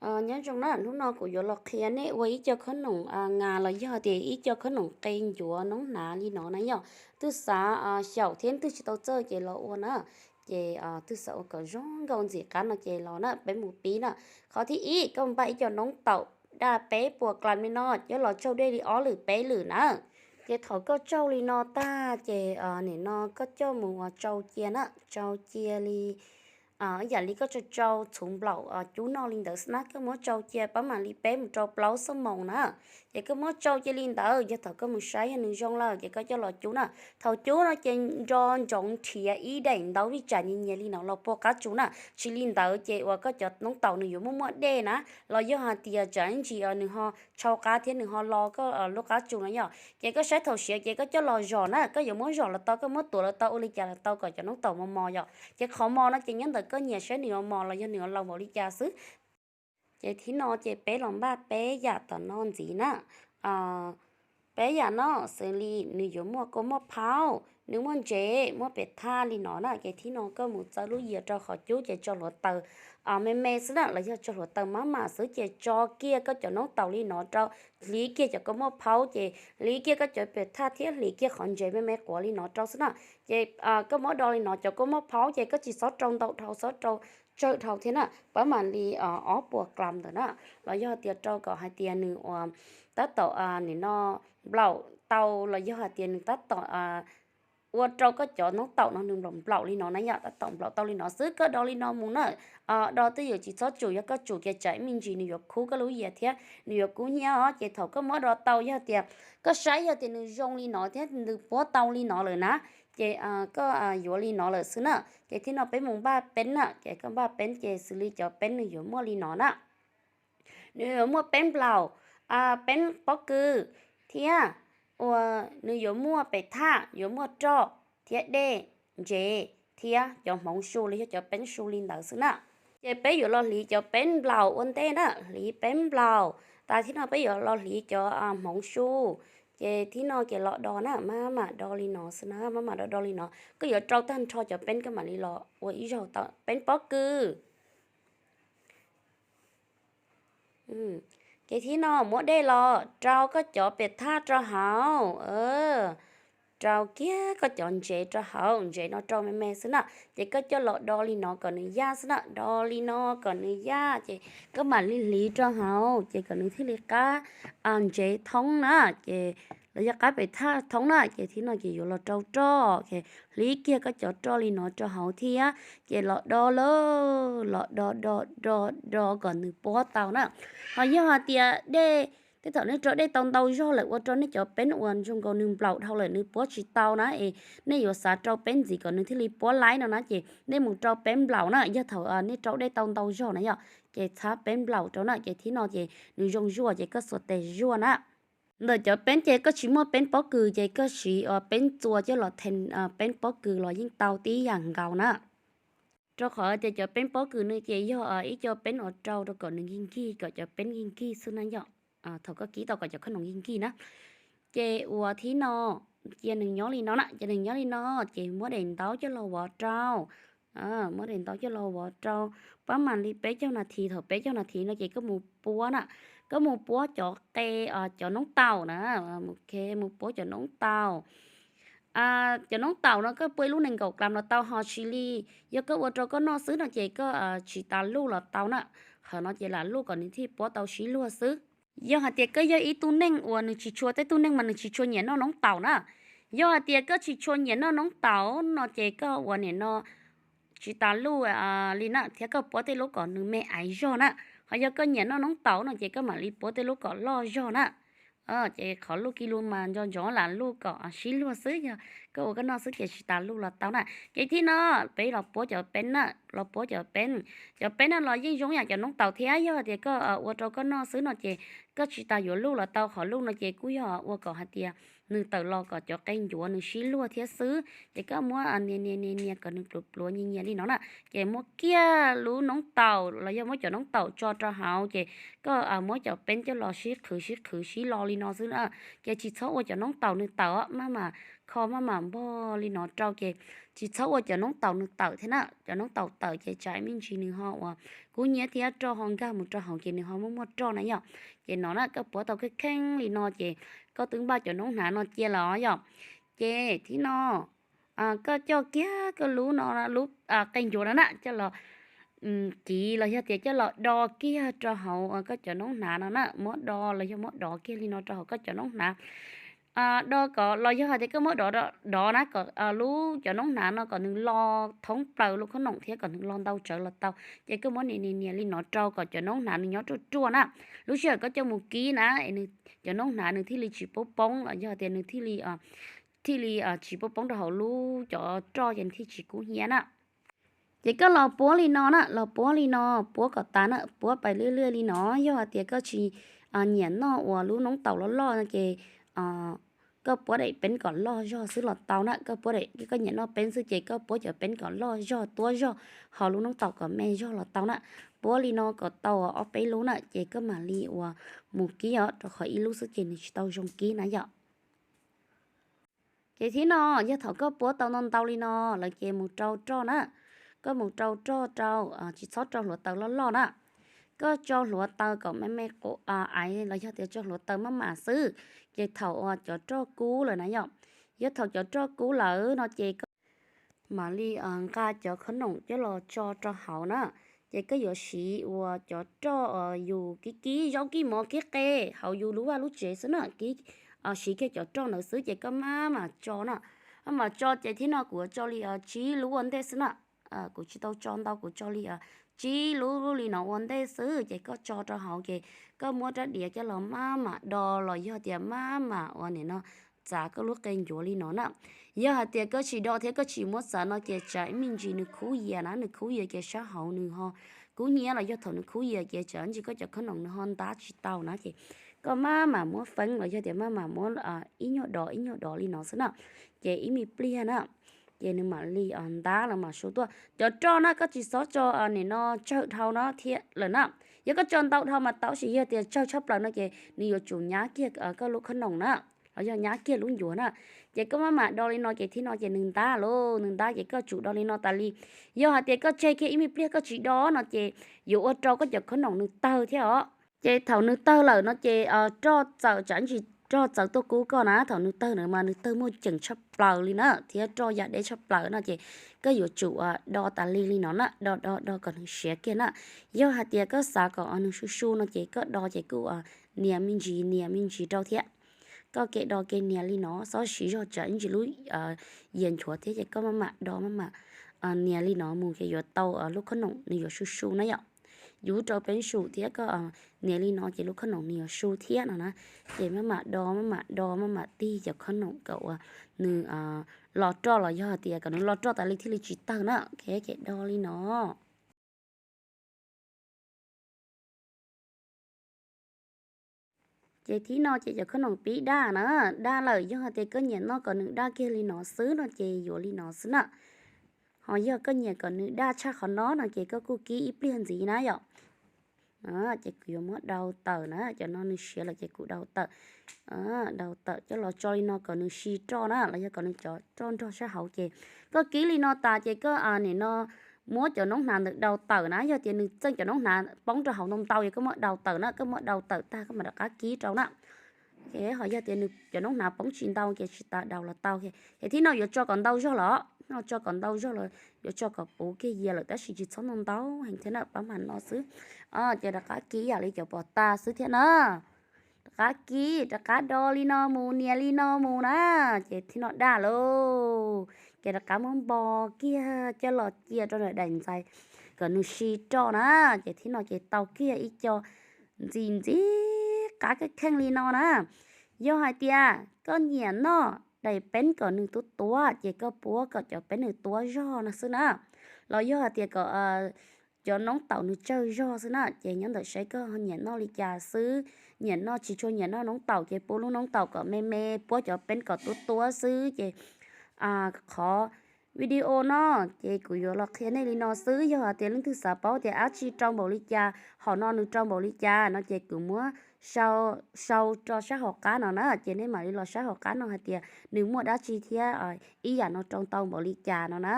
Nyob zoo na, hnub no kuv yuav los qhia nej ua ib co khob noom ngas los yog tias ib co khob noom qe ncuav noob hnav li no na yom. Twb xav xyaum thiab twb tsis tau txawj ces los ua na. Ces twb xav ua kom zoo nkauj ntxim qab no ces los na, peb mus pib na. Qhov thib ib, koj npaj ib co noob taum daj peb puas klas li no, coj los tsaug dej li ob lwm peb lwm na. Ces thaum koj tsaug li no tag ces nim no koj coj mus tsau cia na, tsau cia li ib yam li koj tsau tsau txhuv nplaum cub noj li ntawd xwb na. Koj muab tsau cia pab mam li peb mus rau plaub xuab moos na. Ces koj muab tsau cia li ntawd, yog thaum koj mus saib yog nws zoo lawm ces koj coj los cub na. Thaum cub no ces nro ntsoov nrhiav ib daim ntaub vij tsam nyias nyias li no los puag qab tsu na. Tsis li ntawd ces uas koj cov noob taum nws yuav muaj muaj dej na, los yog hais tias tsam ib ntsis nws ho tshau qab thiab nws ho lo koj lub qab tsu no yom. Ces koj saib thaum siav ces koj coj los zom na, koj yuav muab zom los tau, koj muab tuav los tau, ua li cas los tau kom cov noob taum mos mos yom. Ces qhov mos no ces nyob ntawm koj nyiam saib nws yuav mos los yog nws yuav laus npaum li cas xwb. Ces thib no ces peb los npaj peb yam tom no ntxiv na. Peb yam no xws li nws yuav muaj kua muaj phaub, nws muaj ntsev, muaj pem thaj li no na. Ces thib no koj mus txawb lub yias rau qhov cub ces tso hluav taws me me xwb na, los yog tso hluav taws mab mam xwb ces tso kiag koj cov noob taum li no rau, hliv kiag cov kua muaj phaub ces hliv kiag koj cov pem thaj thiab hliv kiag qhov ntsev me me quav li no rau xwb na. Ces koj muab do li no, cov kua muaj phaub ces koj tsis txhob rau ntau dhau, txhob rau tsawg dhau thiab na, pab mam li ob puas klas ntawd na. Los yog hais tias rau kom hais tias nws ua tab tom nim no nplaum tau, los yog hais tias nws tab tom ua rau koj cov noob taum no nws nplaum nplaum li no na yom, tab tom nplaum tau li no xwb koj do li no mus na. Do twj ywm tsis txhob tsum, yog koj tsum ces tsam ib me ntsis nws yuav khub koj lub yias thiab nws yuav kub hnyiab os. Ces thaum koj muab do tau, yog tias koj saib yog tias nws zoo li no thiab nws puab tau li no lawm na, ces koj yuav li no lawm xwb na. Ces thib no peb mus npaj peeb na, ces koj npaj peeb ces xws li cov peeb nws yuav muaj li no na. Nws yuav muaj peeb nplaum, peeb pob kws, thiab uas nws yuav muaj pem thaj, yuav muaj roj thiab dej, ntsev thiab cov hmoov su los yog cov peeb su li ntawd xwb na. Ces peb yuav los hliv cov peeb nplaum ua ntej na, hliv peeb nplaum tas thib no peb yuav los hliv cov hmoov su. Ces thib no ces los do na, maj mam do li no xwb na, maj mam do do li no, koj yuav rau tag nrho cov peeb koj mam li los ua ib zaug tau. Peeb pob kws. Ces thib no muab dej los rau koj cov pem thaj rau hauv, rau kiag koj cov ntsev rau hauv, ntsev no rau me me xwb na. Ces koj coj los do li no kom nws yaj xwb na, do li no kom nws yaj ces koj mam li hliv rau hauv ces kom nws thiaj li qab ntsev thoob na. Ces los yog qab pem thaj thoob na, ces thib no ces yuav los rau roj, hliv kiag koj cov roj li no rau hauv thiab ces los do lawm, los do do do do kom nws puab tau na. Ho yog hais tias dej, tej thaum nej rau dej tau ntau zog lawm ua rau nej cov peeb uas zoo nkaus nws nplaum dhau lawm nws puab tsis tau na, es nej yuav xav rau peeb ntxiv kom nws thiaj li puab laib no na, ces nej mus rau peeb nplaum na. Yog thaum nej rau dej tau ntau zog na yom, ces txhab peeb nplaum rau na, ces thib no ces nws zoo zuaj ces koj xuas tes zuaj na. Ntawm cov peeb ces koj tsis muaj peeb pob kws ces koj siv peeb txua coj los thees peeb pob kws los yeej tau tib yam nkaus na. Rau qhov tias cov peeb pob kws no ces yog ib co peeb uas rau rau kom nws nkig nkig, kom cov peeb nkig nkig xwb na yom. Thaum koj kib tau kom cov khoom no nkig nkig na. Ces ua thib no, cia nws nyob li no na, cia nws nyob li no, ces muab daim ntaub coj los vov rau. Muab daim ntaub coj los vov rau, pab mam li peb caug nas this, thaum peb caug nas this no ces koj mus puab na, koj mus puab cov qe, cov noob taum na, mus puab cov noob taum. Cov noob taum no koj puab ib lub nees nkaum gram los tau, ho tsis li, yog koj ua rau koj noj xwb no ces koj tsis tas luj los tau na. Qhov no ces lam luj kom nws thiaj puab tau sib luag xwb. Yog hais tias koj yog ib tug neeg uas nws tsis tshua, tej tug neeg mas nws tsis tshua nyiam noj noob taum na. Yog hais tias koj tsis tshua nyiam noj noob taum no ces koj ua nim no tsis tas luj li na, thiab koj puab tej lub kom nws me aiv zog na. Ho yog koj nyiam noj noob taum no ces koj mam li puab tej lub kom loj zog na. Ces qhov luj kiag lus mas nco ntsoov lam luj kom sib luag xwb, yog koj ua koj noj xwb ces tsis tas luj los tau na. Ces thib no peb los puab cov peeb na, los puab cov peeb. Cov peeb no los yeej zoo yam cov noob taum thiab, yog hais tias koj ua rau koj noj xwb no ces koj tsis tas yuav luj los tau. Qhov luj no ces kuj yog ua kom hais tias nws tawm los kom cov qe ncuav nws sib luag thiab xwb. Ces koj muab nias nias nias nias kom nws pluav pluav nyias nyias li no na. Ces muab kiag lub noob taum los yog muab cov noob taum tso rau hauv, ces koj muab cov peeb coj los sib qhwv sib qhwv sib lo li no xwb na. Ces tsis txhob ua cov noob taum nws tawm, maj mam kho maj mam npog li no rau ces tsis txhob ua cov noob taum nws tawm thiab na. Cov noob taum tawm ces tsam me ntsis nws ho uas kub hnyiab thiab roj ho nkag mus rau hauv ces nws ho muaj muaj roj na yom. Ces no na koj puab tau kheej kheej li no ces koj twb npaj cov noob hnav no cia lawm yom. Ces thib no koj coj kiag koj lub no, lub qe ncuav no na coj los kiv los yog tias coj los do kiag rau hauv koj cov noob hnav no na, muab do los yog muab dov kiag li no rau hauv koj cov noob hnav. Do kom los yog hais tias koj muab dov, dov na kom lub cov noob hnav no kom nws lo thoob plaws lub khob noom thiab kom nws lo ntau tsawv los tau. Ces koj muab nias nias nias li no rau kom cov noob hnav nws nyob ruaj ruaj na. Lub sij hawm koj coj mus kib na, cov noob hnav nws thiaj li tsis poob poob los yog tias nws thiaj li, thiaj li tsis poob poob rau hauv lub cov roj ces nws thiaj tsis kub hnyiab na. Ces koj los puab li no na, los puab li no, puab kom tas na, puab pais liaj liaj li no. Yog hais tias koj tsis nyiam noj uas lub noob taum loj loj no ces koj puab daim peeb kom loj zog xwb los tau na. Koj puab, koj nyiam noj peeb xwb ces koj puab cov peeb kom loj zog tuab zog, ho lub noob taum kom me zog los tau na. Puab li no kom tau ob peb lub na ces koj mam li uas mus kib os, rau qhov ib lub xwb ces nws tsis tau zoo kib na yom. Ces thib no yog thaum koj puab tau ntau ntau li no lawm ces mus rau roj na. Koj mus rau roj rau, tsis txhob rau hluav taws loj loj na. Koj tso hluav taws kom me me, aiv los yog tias tso hluav taws maj mam xwb. Ces thaum uas cov roj kub lawm na yom, yog thaum cov roj kub lawm no ces koj mam li nqa cov khob noom coj los tso rau hauv na. Ces koj yuav siv uas cov roj uas yus kib kib zaub kib mov kib qe hauv yus lub vaj lub tsev xwb na, kib, siv kiag cov roj ntawd xwb ces koj maj mam tso na. Maj mam tso ces thib no kuv yuav tso li tsib lub ua ntej xwb na. Kuv tsis tau tso ntau, kuv tso li tsib lub li no ua ntej xwb ces koj tso rau hauv ces koj muab rab diav coj los maj mam do los yog tias maj mam uas nim no txav koj lub qe ncuav li no na. Yog hais tias koj tsis do thiab koj tsis muab txav no ces tsam ib me ntsis nws khub yias na, nws khub yias ces sab hauv nws ho kub hnyiab los yog thaum nws khub yias ces tsam ntsis koj cov khob noom nws ho ntab tsis tau na ces koj maj mam muab feeb los yog tias maj mam muab ib nyuag dov ib nyuag dov li no xwb na. Ces ib me pliag na ces nws mam li ntab los mam su tuaj. Cov roj na koj tsis txhob tso nim no tsawg dhau no thiab lawm na. Yog koj tso ntau dhau mas tau, tab sis yog tias tsawg tshaj plaws no ces nws yuav tsum nyab kiag koj lub khob noom na, los yog nyab kiag lub ncuav na. Ces koj maj mam do li no ces thib no ces nws ntab lauj, nws ntab ces koj tsum do li no tas li. Yog hais tias koj tseg kiag ib me pliag koj tsis do no ces yuav ua rau koj cov khob noom nws tawg thiab os. Ces thaum nws tawg lawm no ces roj txawm tsam ntsis roj txawm tuaj kub koj na, thaum nws tawg na mas nws tawg muaj ceem tshaj plaws li na thiab roj ya deb tshaj plaws no ces koj yuav tsum do tas li li no na, do do do kom nws siav kiag na. Yog hais tias koj xav kom nws su su no ces koj do ces kuj nias me ntsis nias me ntsis rau thiab. Koj kev do kev nias li no, txhob siv zog tsam ib ntsis lub yias nchuav thiab ces koj maj mam do maj mam nias li no mus ces yuav tau lub khob noom nws yuav su su na yom. Yuav rau peeb xwm thiab koj nias li no ces lub khob noom nws yuav su thiab no na. Ces maj mam do maj mam do maj mam tig cov khob noom kom uas nws los roj los yog hais tias kom nws los roj tas li thiaj li tsis tawg na. Ces do li no. Ces thib no ces cov khob noom pib daj na, daj lawm yog hais tias koj nyiam noj kom nws daj kiag li no xwb no ces yuav li no xwb na. Ho yog koj nyiam kom nws daj tshaj qhov no no ces koj kuj kib ib pliag ntxiv na yom. Ces kuv yuav muab dau tawm na, cov no nws siav lawm ces kuv dau tawm. Dau tawm coj los tso li no kom nws si roj na, los yog kom nws cov roj nrog sab hauv ces koj kib li no tas ces koj nim no muab cov noob hnav ntawm dau tawm na, yog tias nws txeej cov noob hnav poob rau hauv ntau ntau ces koj muab dau tawm na, koj muab dau tawm tag koj mam rov qab kib rau na. Ces ho yog tias nws cov noob hnav poob tsis ntau ces tsis tas dau los tau. Ces thib no yuav tso kom ntau zog los, no tso kom ntau zog los yuav tso kom puv kiag yias lawm tab sis tsis txhob ntau ntau heev thiab na, pab mam no xwb. Ces rov qab kib yam li cov pos tas xwb thiab na. Rov qab kib, rov qab do li no mus, nias li no mus na. Ces thib no daj lauj, ces rov qab muab npo kiag coj los cia rau ntawm daim ntxais kom nws si roj na. Ces thib no ces tau kiag ib co ntxim ntxim qab kheej kheej li no na. Yog hais tias koj nyiam noj daim peeb kom nws tuab tuab ces koj puab kom cov peeb nws tuab zog no xwb na. Los yog hais tias kom cov noob taum nws tsawg zog xwb na, ces nyob ntawm saib koj nyiam noj li cas xwb. Nyiam noj, tsis tshua nyiam noj noob taum ces puab lub noob taum kom me me, puab cov peeb kom tuab tuab xwb ces qhov video no ces kuv yuav los qhia nej li no xwb. Yog hais tias leej twg xav paub tias dab tsi rau npaum li cas, hom no nws rau npaum li cas no ces kuv muab sau rau sab hauv qab no na, ces nej mam li los saib hauv qab no hais tias nws muaj dab tsi thiab ib yam no rau ntau npaum li cas no na.